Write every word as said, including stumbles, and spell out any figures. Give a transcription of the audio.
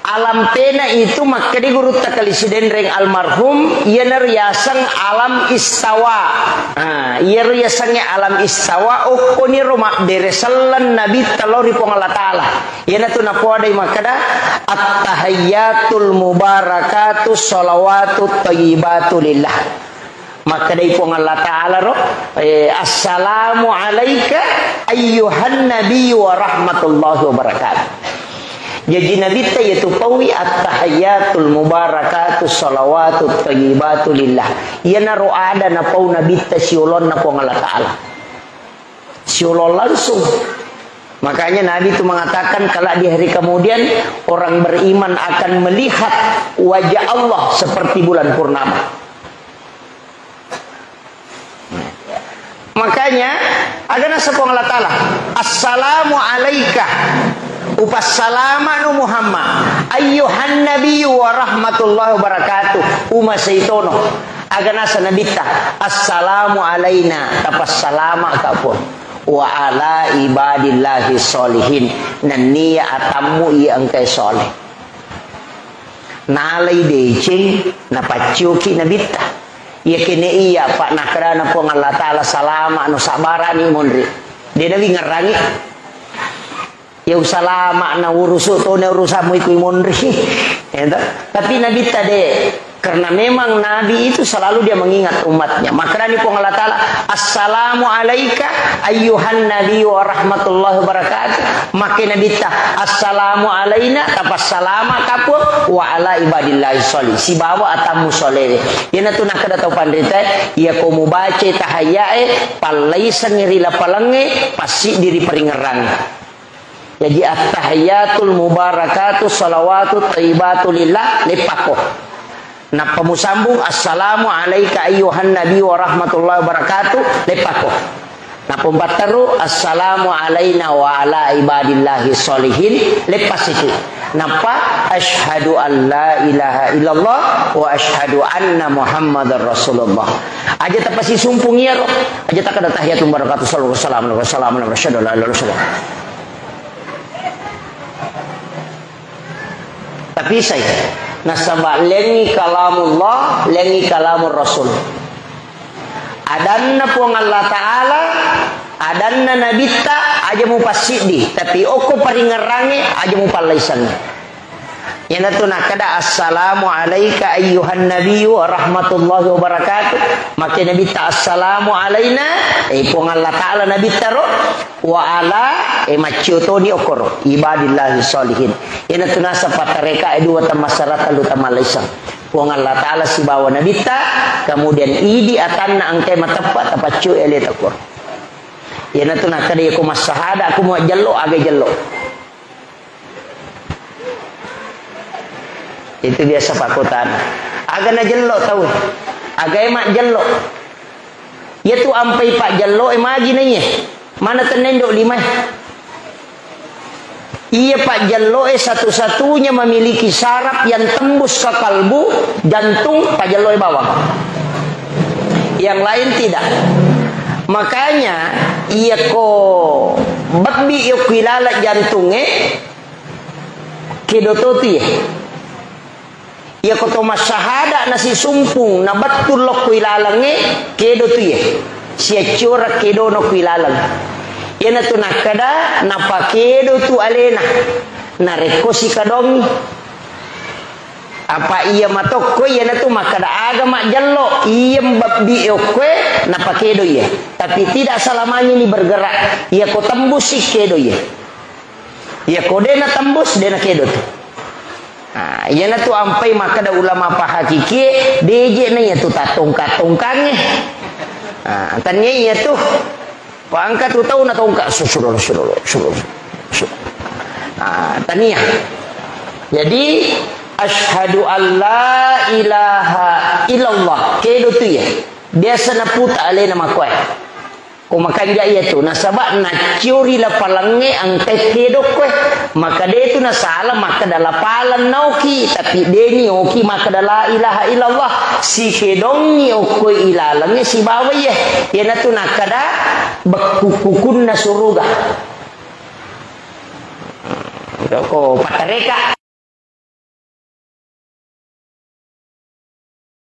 Alam pena itu makkeda gurutta Kali Sidenreng almarhum, iyana riaseng alam istawa. Ah, iyaro riasengnge alam istawa, okkoniro mabbere selleng Nabitta lao ri Puang Allah Ta'ala. Iyanatu napoadai makkeda, "At-tahiyyatul mubarakatu shalawatut thayyibatu lillah." Makkedai Puang Allah Ta'ala ro, eh, "Assalamu alaika ayyuhan nabiyyu wa rahmatullahi wa barakatuh." Jaji Nabitta iyatu paui, "At-tahiyyatul mubarakatu shalawatut thayyibatu lillah." Iyanaro ada napau Nabitta siolonna Puang Allah Ta'ala. Siolong langsung. Makanya Nabi itu mengatakan, kalau di hari kemudian orang beriman akan melihat wajah Allah seperti bulan purnama. Makanya, aga naseng Puang Allah Ta'ala, "Assalamu alaika." Upassalama'nu Muhammad. "Ayyuhan nabiyyu wa rahmatullahi wa barakatuh." Uma seitono. Aga naseng Nabitta, "Assalamu alaina." Tapassalama'ka Puang. "Wa ala ibadillahi sholihin." Nenniya atammu iya engkae soleh. Nalai deceng, napaccioki Nabitta. Iya kene iya, Pak, nakkedana Puang Allah Ta'ala, "Salama no sabbarani monri." De nawi ngerrangi. Ya usalama na urusu to ne urusammu iku monri. Ya toh? Tapi Nabitta de, karena memang Nabi itu selalu dia mengingat umatnya. Makkedani Puang Allah Ta'ala, "Assalamu alaika ayyuhan nabi wa rahmatullahi wa barakatuh." Makke Nabitta, "Assalamu alaina," tapassalama'ka Puang, "wa ala ibadillahi sholih." Sibawa atammu solewe. Iyanatu nakkeda tau panrita, iyako mubaca tahayyae, pallaisengngi ri lapalengnge, passiddi ri paringerrangnge. Jaji, "Attahiyatul mubarakatu salawatu thayyibatu lillah," leppako. Nappa musambung, "Assalamu alaika ayyuhan nabi wa rahmatullahi wa barakatuh," leppako. Nappa mupatteru, "Assalamu alaina wa ala ibadillahi sholihin," leppasiki. Nappa, "Asyhadu an la ilaha illallah wa asyhadu anna Muhammadar Rasulullah." Aja tapasisumpung iyaro. Aja takkeda, "Tahiyatul mubarakatu salawatu wassalamu ala rasulillah, asyhadu an la ilaha illallah." Tapi sai, nasaba lengngi kalamullah, lengngi kalamur rasul. Adanna Puang Allah Ta'ala, adanna Nabitta, aja mupassiddi, tapi okko paringerrangnge, aja mupallaisengngi. Iyanatu nakkeda, "Assalamu alaika ayyuhan nabiyyu wa rahmatullahi wa barakatuh." Makke Nabitta, "Assalamu alaina," eh, Puang Allah Ta'ala Nabitta ro, "wa ala," eh, maccio toni okkoro, "ibadillahi sholihin." Iyanatu naseng pattareka e dua tammassara, tellu tammallaiseng. Puang Allah Ta'ala sibawa Nabitta, kemudian idi atanna engkae mateppa tapaccio ele tekor. Iyanatu nakkeda, "Iyako massahada, aku majjello, aga jello." Itu biasa pakkutana. Aga najello tau? Aga e majjello? Iyatu ampai pajjello e magi naiye? Mana tennendo lima e? Iya pajjello e satu-satunya memiliki saraf yang tembus ke kalbu, jantung, pajjello e bawang. Yang lain tidak. Makanya, iyako babbi yokku ilala jantung e, kedo to tu ye. Iyako to massahada nasisumpung, nabettu lokko ilalengnge, kedo tu ye. Siacciora kedono ku ilaleng. Iyanatu nakkeda, napakedo tu alena. Narekko sikadongi. Apa iya matokko iyanatu makkeda aga majjello, iya mbabbi okkoe, napakedo iya. Tapi tidak selamanya ini bergerak. Iyako tembus si kedo iya. Iyako de natembus, de nakedo tu. Nah, iyanatu ampai makkeda ulama pahakikie, deje na iyatu tatongka-tongkangnge. Nah, tania iyatu. Pangka tu tau natongka, su-, sudolo, sudolo, sudolo, su-. Nah, tania. Jadi, asyhadu an la ilaha illallah. Kedo tu ya. Biasa naputa alena makkoe. Ko makanja iyatu, nasaba naccio ri lapalengnge engkae kedo okkoe. Maka de tu nasala makkeda lapaleng naoki, tapi deni oki makkeda la ilaha illallah. Sikedongngi okkoe ilalengnge sibawa iye. Iyanatu nakkeda bekku kukunna suruga. Ko pattareka.